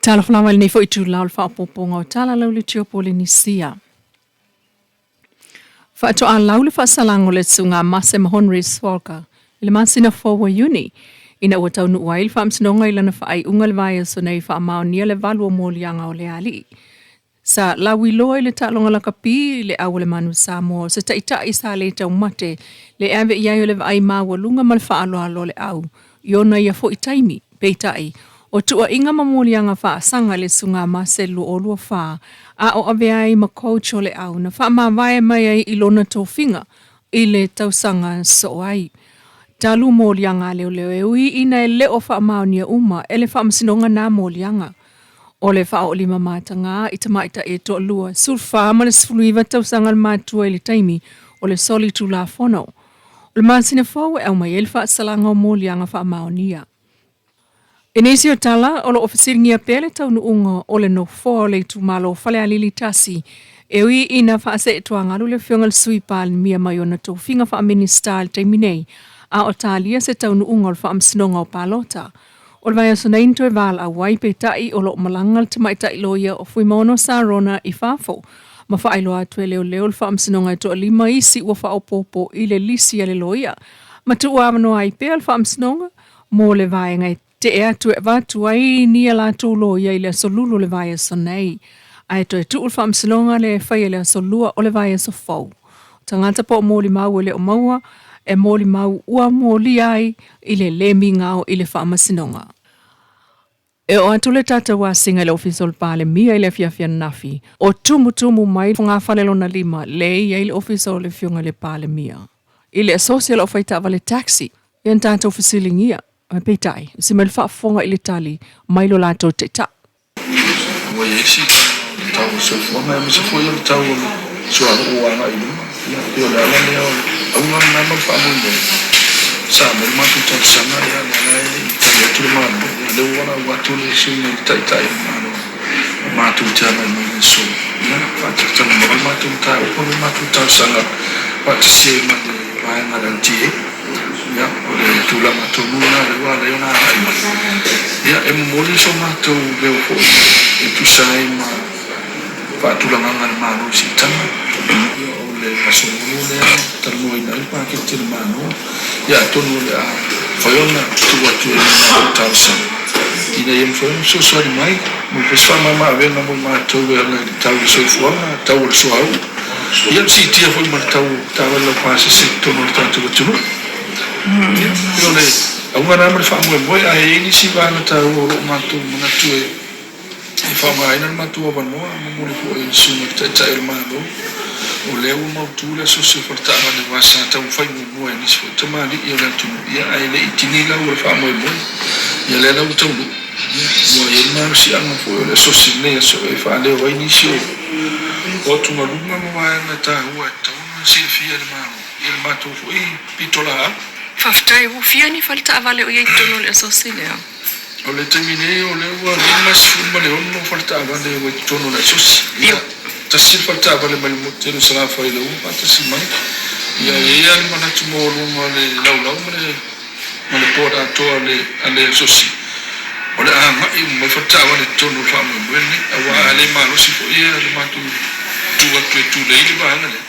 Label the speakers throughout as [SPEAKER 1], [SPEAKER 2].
[SPEAKER 1] Talofa lava i lenei foi itula o le faaopoopoga o tala lau Polenisia. Faatoa lau le faasalaga o le susuga Mase Mahonri Swalka i le masina fou o Iuni, ina ua taunuu ai le faamasinoga i lana faaiuga le vaiaso nei faamaonia le valu o moliaga o le alii. Sa lauiloa i le taaloga lakapi i le au o le Manu Samoa o se taitai sa le taumate le ave i ai o le vaai maualuga ma le faaaloalo o le au i ona ia foi taimi. Peitai, o tuuaiga ma moliaga faasaga i le susuga Mase 2024 a o avea ai ma coach o le au na faamavae mai ai i lona tofiga i le tausaga soo ai. Talu moliaga a leoleo e ui ina e le o faamaonia uma e le faamasinoga nā moliaga. O le faaoolima mataga i tamaitai e toalua, 14 ma le 19 tausaga le matua i le taimi o le soli tulafono. O le masina fou e aumai ai le faasalaga o moliaga faamaonia. I nisi o tala, o lo o fesiligia pea le taunuuga o le nofoa o le itumalo Falealili 1, e ui ina faaseetuagalu le afioga i le Sui Palemia mai ona tofiga faaminista i le taimi nei, a o talia se taunuuga o le faamasinoga o palota. O le vaiaso nei na toe valaau ai, peitai o lo o malaga le tamaitai loia o Fuimaono Sarona i fafo, ma faailoa atu e leoleo le faamasinoga e toalima isi ua faaopoopo i le lisi a le loia, ma tuuavanoa ai pea le faamasinoga mo le vaega e tee atu e avatu ai ni a latou loia i le aso lulu o le vaiaso nei, ae toe tuu le faamasinoga lea e faia i le aso lua o le vaiaso fou. O tagata po o molimau e le o maua e molimau ua molia ai i le lē migao i le faamasinoga. E oo atu le tatou asiga i le Ofisa o le Palemia i le afiafi ananafi, o tumutumu mai fogafale lona lima lea e i ai le Ofisa o le Afioga i le Palemia. I le asosi o lau faitaavale taxi, ia na tatou fesiligia, ae peitai, se mai le faafofoga i le tali mai lo latou taitai.
[SPEAKER 2] Ua i ai siitaga o le tau o le soifuaga aemaise foi o le tau o le suauu ua agai i luga. Ia, e pei o le ala lea o le auga lena ma le faamoemoe. Sa aumai le matou talosaga, ia lea la e le i tali atu le Malo. Ia, lea ua valaau atu le suiga i le Taitai o le Malo matou te agai mai i le aso. Ia, faatalatalanoa le matou mataupu ma le matou talosaga faatasi ai ma le vaega a le LTA. Ia, o le tulaga tonu lena lea ua ala ai ona agai mai. Ia, e momoli so matou leo foi e tusa ai ma faatulagaga a le Malo i siitaga. Ia, o le aso muamua lea e talanoaina ai le paketi a le Malo. Ia, atonu o le a mafai ona tuu atu e le matou talosaga ina ia mafai ona fesoasoani mai mo se faamama-avega mo matou e ala i le tau o le soifuaga, tau o le suauu. Ia, le siitia foi ma le tau o taavale laupasese i totonu o le tatou atunuu. Ia, pei o le auga lena ma le faamoemoe, ae i ai nisi vaega taua o lo o matou manatu e faaaogaina le matou avanoa, momoli foi i le Susuga i le Taitai o le Malo, o lea ua mautu le asosi o faletaavale aua sa taumafai muamua e nisi foi tamalii o le atunuu, ia ae le i tini lau o le faamoemoe. Ia lea la ua taunuu, ia ua i ai le malosiaga foi o le asosi i lenei aso e faaleo ai nisi o atugaluga ma vaega taua e tatau ona silafia e le Malo, ia le matou foi pitolaau.
[SPEAKER 1] Faafetai, ua fia ni faletaavale o i ai i totonu o le asosi lea?
[SPEAKER 2] O le taimi nei o lea ua 56 faletaavale ua i totonu o le asosi. Ia, tasi le faletaavale mai le motu tele o Salafai lea ua faatasi mai. Ia, e i ai lava le manatu maualuga o le laulau ma le ma le board atoa a le a le asosi o le a agai uma mai faletaavale i totonu o le faamoemoe lenei. Aua a le malosi foi le matou tu atu e tulei le vaega lea,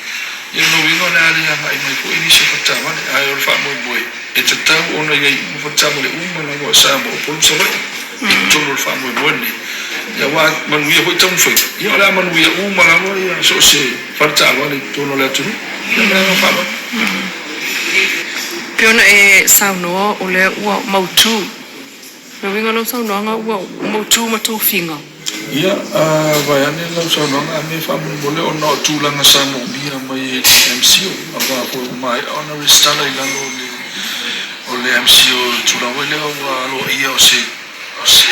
[SPEAKER 2] ia o lona uiga o le a le agai mai foi nisi o faletaavale. Ae o le faamoemoe, E tatau ona i ai uma faletaavale uma lava o Samoa, Upolu ma Savaii i totonu o le faamoemoe lenei. Ia aua manuia foi taumafaiga, ia o le a manuia uma lava ia so o se faletaavale i totonu o le atunuu. Ia ma le agaga faaaloalo.
[SPEAKER 1] Pei ona e saunoa o lea ua mautu. O le uiga o lau saunoaga ua mautu ma tofiga.
[SPEAKER 2] Ia, vaeane lau saunoaga a mea faamolemole ona o tulaga sa moomia mai e le MCIL, aua foi ua maea ona resitala i lalo o le MCIL i le tulaga foi lea ua aloaia o se o se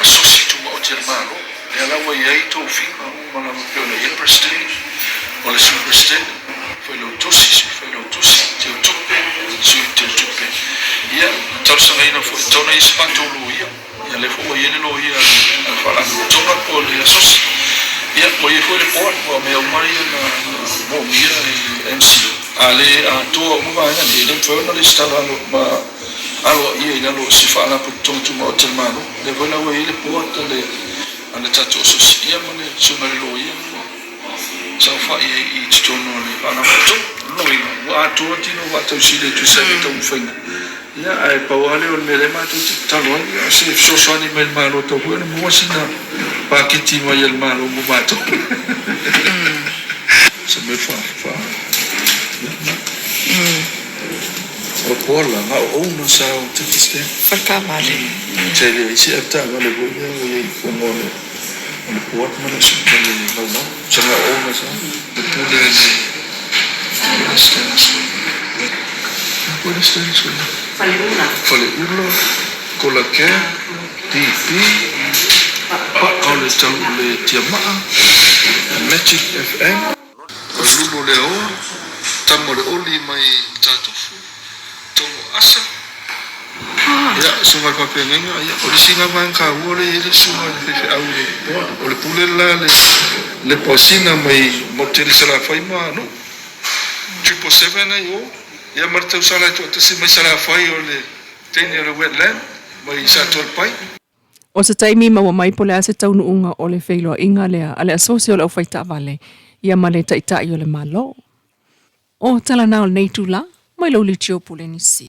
[SPEAKER 2] asosi tumaoti a le Malo. Lea la ua i ai tofiga uma lava pei ona i ai le Peresetene, o le Sui Peresetene, Failautusi, Sui Failautusi, Teutupe, Sui Teutupe. Ia, na talosagaina foi, tau na i ai se matou loia. Ia, lea foi ua i ai le loia a le Faalapotopotoga po o le Asosi. Ia, ua i ai foi le Board, aua o mea uma ia na moomia e le MCIL. A le atoa uma vaega nei, e le mafai ona resitala ma Aloaia i lalo o se Faalapotopotoga Tumaoti a le Malo, lea foi la ua i ai le Board a le a le tatou Asosi, ia ma le Susuga i le Loia ua saofai ai i totonu o le Faalapotopotoga. O lona uiga, ua atoa tino faatausili e tusa ai ma taumafaiga, ia ae pau lava lea o le mea lea matou te tatalo ai, o se fesoasoani mai le Malo e tatau foi ona maua sina paketi mai a le Malo mo matou. Se mea fa fa O Paula, na o owner sa o ticket stand.
[SPEAKER 3] O le taavale.
[SPEAKER 2] Tele ai se taavale foi lea ua i ai i luga o le o le board ma le ma le laulau. Sa na o owner sa le pule le le stand. Pule le stand.
[SPEAKER 3] Faleula.
[SPEAKER 2] Faleula, Kolake, DP, Paa o le tau le Tiamaa, Magic FM, o le Lulu o le Aoa, Tama o le Oli mai Matatufu, Togo Asa, ia, susuga i le faafeagaiga, ia, o le isi lava vaega taua lea e i ai le susuga i le faifeau i le board, o le pule le la le le pausina mai Motele Salafai ma Nuu, 777 ai o, ia ma le tausala e toatasi mai Salafai o le teine o le wetland mai Satualepai.
[SPEAKER 1] O se taimi maua mai po o le a se taunuuga o le feiloaiga lea a le Asosi o le Aufai Taavale ia ma le Taitai o le Malo. O tala na o lenei itulā mai lou litio Pulenisi.